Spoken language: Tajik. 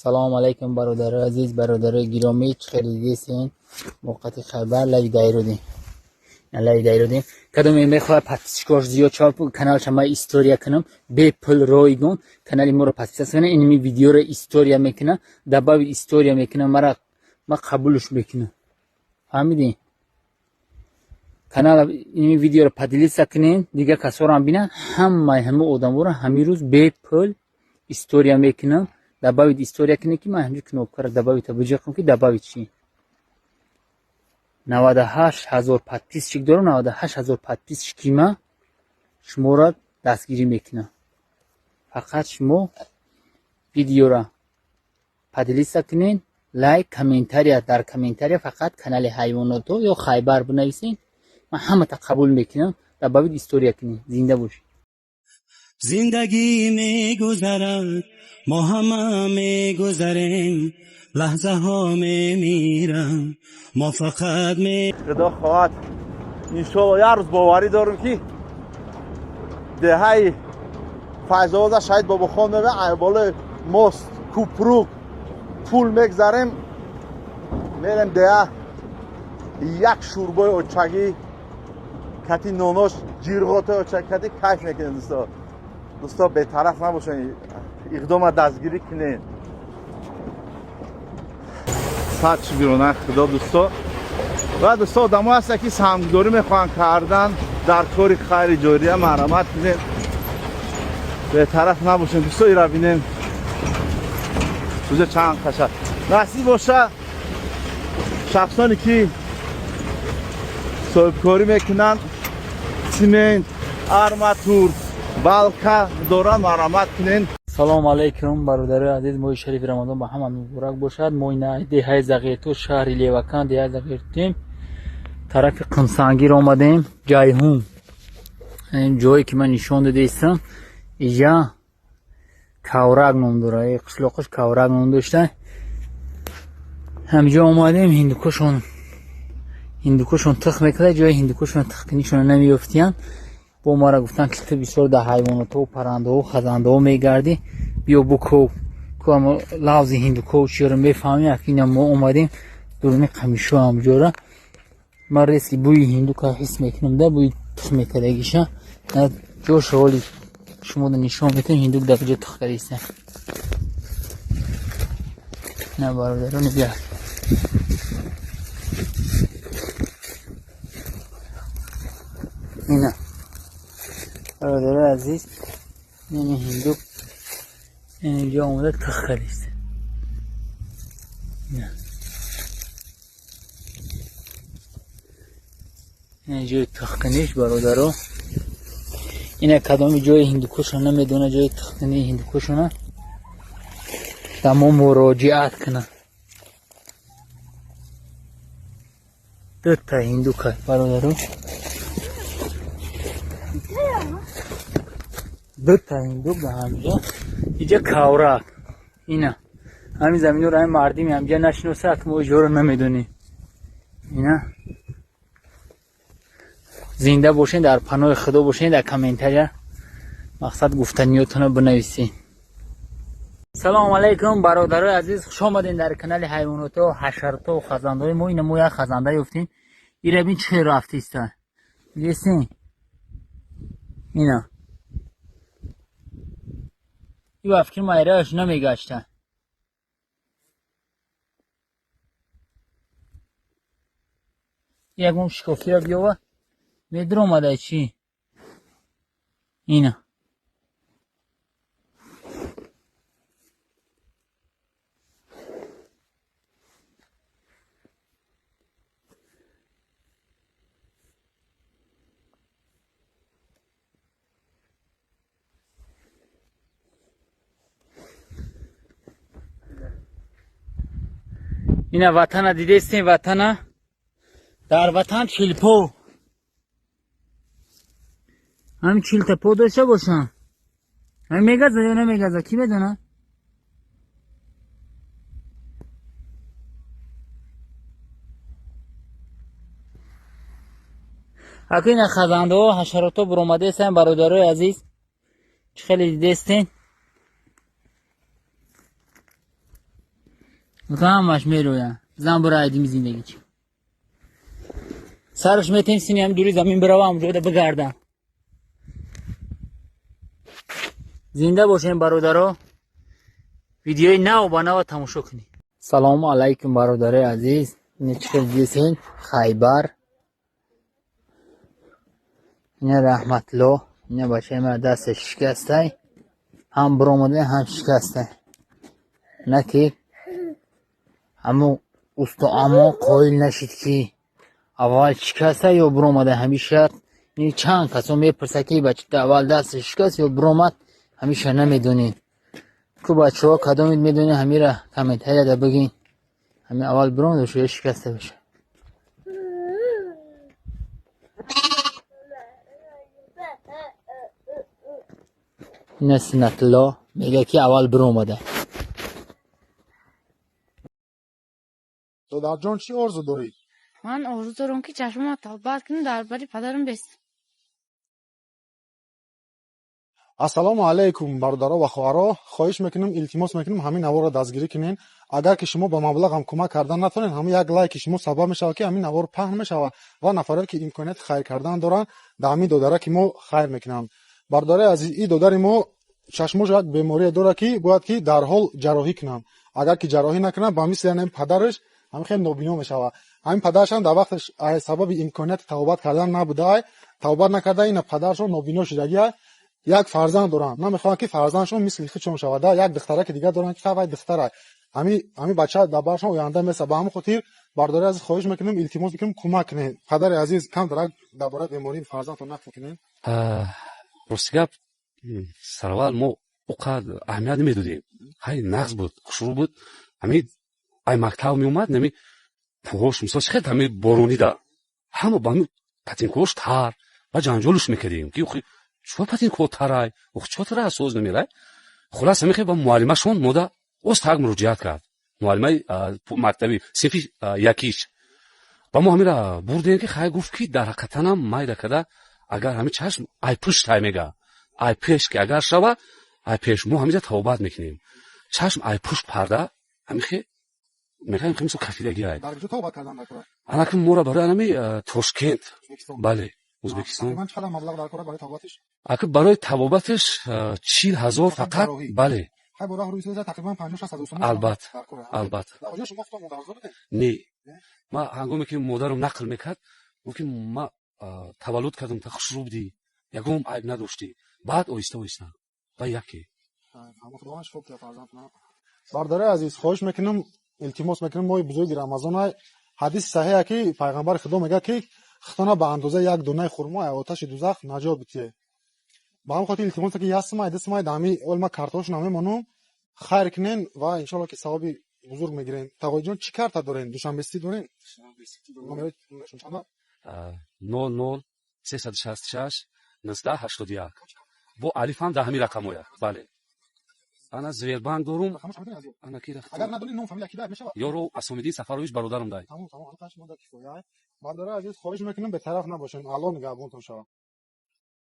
Салом алейкум, бародарои азиз, бародарои гиромӣ, чӣ хеле дидесен? Муваққати Хайбар лави дайродем. Лави дайродем. Кадоме мехоҳад подписчикош зиёд шавад, каналша ма история кунам, бепул ройгон, канали моро подписаться кунад, инми видеоро история мекунам, добавить история мекунам, мара ма қабулш мекунам. Фаҳмидин? Канал инми видеоро поделиться кунен, дигар касоро ҳам бинанд, ҳамаи ҳама одаморо ҳамин рӯз бепул история мекунам. Добавить история кунед, ки ман ҳамҷо кнопкаро добавить биҷақам, ки добавить чи. 98 000 подписчик дорам, 98 000 подписчики ма шуморо дастгирӣ мекунам. Фақат шумо видеоро поделиться кунед, лайк, комментария, дар комментария фақат канали ҳайвоното ё Хайбар бинависед, ман ҳамата қабул мекунам. Добавить история кунед. Зинда бошед. Зиндагӣ мегузарад, мо ҳама мегузарем, лаҳзаҳо мемирам, мо фақат ме Худо хоҳад, иншоалло, як рӯз боварӣ дорем, ки деҳаи Файзобода Шаҳид Бобохон мебиям, ай болои мост, купрук, пул мегзарем, мерем деҳа, як шӯрбои очагӣ кати нонош, ҷирғотои очагӣ кати кайф мекунем. Дӯсто, дӯсто, бетараф набошед, иқдома дастгирӣ кунед. Сад шукрона Худо. Дӯсто ва дӯсто, одамо ҳастанд, ки саҳмгузорӣ мехоҳанд кардан дар кори хайри ҷория, марҳамат кунед, бетараф набошем. Дӯсто, ира бинем, куҷа чанд қаша насиб боша. Шахсоне ки соҳибкорӣ мекунанд, цемент, арматур, балка доранд, марҳамат кунед. Салому алайкум, бародарои азиз, моҳи шарифи Рамазон ба ҳама муборак бошад. Мо ина деҳаи Зағирту, шаҳри Левакан, деҳаи Зағиртем, тарафи Қимсангир омадем, Ҷайҳун. Ин ҷое ки ман нишон додаистам, иҷа Каврак ном дорад, қишлоқаш Каврак ном дошта. Ҳамҷо омадем, ҳиндукошон тих мекарда, ҷои ҳиндукошон тихкунишона намеёфтиянд. Бо мара гуфтанд, ки ту бисёр дар ҳайвоноту паррандаҳо, хазандаҳо мегардӣ, биё буков ку лавзи ҳиндуков чиёро мефаҳмӣ. Акина мо омадем дуруни қамишо, ҳамҷора ман резки бӯи ҳиндука ҳис мекунам, да бӯи тих мекардагиша ҷоша ҳоли шуморо нишон метавем. Ҳиндук дар куҷо тих кардиста? На, бародарони, бия ина, бародарои азиз, ини ҳиндук инҷо омада тих кардист. Ин ҷои тихкуниш, бародаро. Ина кадоми ҷои ҳиндукошона намедона, ҷои тихкунии ҳиндукошона дар мо муроҷиат кунад. Дута ҳиндука, бародаро, дута ҳиндук ба ҳамҷо. Иҷа каврак, ина ҳамин заминро ҳамин мардими ҳамҷа нашиносад, мо иҷоро намедонем. Ина зинда бошед, дар паноҳи Худо бошед, дар комментария мақсад гуфтаниётонро бинависед. Салому алайкум, бародарои азиз, хуш омадем дар канали ҳайвоното, ҳашарото, хазандаҳои мо. Ина мо як хазанда ёфтем, ира бин, чӣ хел рафтиста, дидесен? Ина и ба фикри майрааш намегашта. Ягон шикофтира биёва, медиромада чӣ? Ина ина ватана дидестем, ватана, дар ватан чилпо, ҳамин чилта по дошта бошам, ҳамин мегаза ё намегаза, кӣ медона? Аку ина хазандаҳо, ҳашарото буромадаестанд, бародарои азиз, чӣ хеле дидестен? Ҳамаш мероян. Зан бура айдими зиндагӣ чи. Сараш метем сини ҳам дури замин бирава ҳамҷода бигардан. Зинда бошем бародаро. Видеои нав ба нава тамошо кунед. Салому алайкум бародарои азиз. Ина чӣ хел дидесен? Хайбар. Ина Раҳматло. Ина бачаи ман дасташ шикастай. Ҳам биромада ҳам шикастай. На ки ҳамун усто амо қоил нашид ки аввал шикаста ё биромада ҳамиша чанд касо мепурсад ки бача аввал дасташ шикаст ё биромад, ҳамиша намедонем. Ку бачаҳо кадомед медонед ҳамира комментарияда бигин. Ҳами аввал биромада ё шикаста бошад. Ина Суннатулло мегӯяд ки аввал биромада. Додарҷон, чӣ орзу дорӣ? Ман орзу дорам ки чашмама тавбат кунам, дар бари падарам бестам. Ассалому алайкум, бародаро ва хоҳаро. Хоҳиш мекунем, илтимос мекунем, ҳамин наворро дастгирӣ кунен. Агар ки шумо ба маблағам кӯмак кардан натонед, ҳамин як лайки шумо сабаб мешавад, ки ҳамин навор паҳн мешавад ва нафаре ки имконияти хайр кардан доранд, дар ҳамин додаре ки мо хайр мекунанд. Бародари азиз, ин додари мо чашмош як беморие дорад, ки бояд ки дарҳол ҷарроҳӣ кунанд. Агар ки ҷарроҳӣ накунанд, ба мисли ҳамин падараш ҳамин хеле нобино мешавад. Ҳамин падарашам дар вақташ сабаби имконияти тавбат кардан набуда, тавбат накарда, ина падарашон нобино шудагия. Як фарзанд доранд, намехоҳанд ки фарзандшон мисли худшон шавад. Як духтараки дигар доранд, ки вай духтарак. Ҳамин бача дар баршон оянда меса. Ба ҳамин хотир бародари азиз хоҳиш мекунем, илтимос мекунем, кӯмак кунед. Падари азиз, камтарак дар бораи бемории фарзандтон нақл кунед. Рости гап, сараввал мо о қадр аҳамият намедодем. Хай нағз буд, хушрӯ буд. Ҳамин ай мактаб меомад, нами пӯҳош мисол чӣ хел ҳамин боронида. Ҳама ба ҳамин патинкош тар ва ҷанҷолш мекардем, ки чо патинко тарай, ох чо тара соз намерай. Хулас ҳамин хел ба муаллимашон мода оз так муроҷиат кард. Муаллимаи мактаби синфи якиш. Ба мо ҳамира бурдем, ки хай гуфт, ки дар ҳақиқатанам майда карда, агар ҳамин чашм ай пушт тай мега, ай пеш ки агар шава, ай пеш мо ҳаминҷа тавобат мекунем. Чашм ай пушт парда ҳамин хе мехоҳем хе мисол кафидагӣ ай. Дар куҷо тавбат кардан дар кора? Анаки мора барои анами Тошкент. Бале, Ӯзбекистон. Тақрибан чӣ қадар маблағ дар кора барои тавбатиш? Аки барои тавобатиш 40 000 фақат, бале. Хай бо роҳ рӯи тақрибан 50-60 ҳазор сомон. Албатта, албатта. Дар оҷо шумо худтон модарзо будед? Не. Ма ҳангоме ки модарам нақл мекард, гуфт ки ма таваллуд кардам, та хушрӯ будӣ, ягон айб надоштӣ. Баъд оҳиста оҳиста ба яке. Худованд шифо диҳад фарзандтон. Бародари азиз, хоҳиш мекунам, илтимос мекунам, моҳи бузурги Рамазон ай, ҳадиси саҳеҳ ки пайғамбари Худо мегӯяд, ки худтона ба андозаи як донаи хурмо аз оташи дузах наҷот битиҳед. Ба ҳамин хотир илтимос ки як сумай, ду сумай дар ҳамин ол ма картошона мемонам, хайр кунен ва иншоалло ки савоби бузург мегирен. Тағоиҷон, чӣ карта дорен? Душанбесити дорен? 00366 1981. Бо алифам дар ҳамин рақам ояд. Бале. Ана Звербанк дорум. Ана ки Агар надонӣ, ном фамилия ки дар мешавад? Ёро Асомиддин Сафарович бародарам дай. Тамом, тамом, ҳалқаш мода кифоя. Бародари азиз, хоҳиш мекунам, бетараф набошен. Аллоҳ нигаҳбонтон шавад.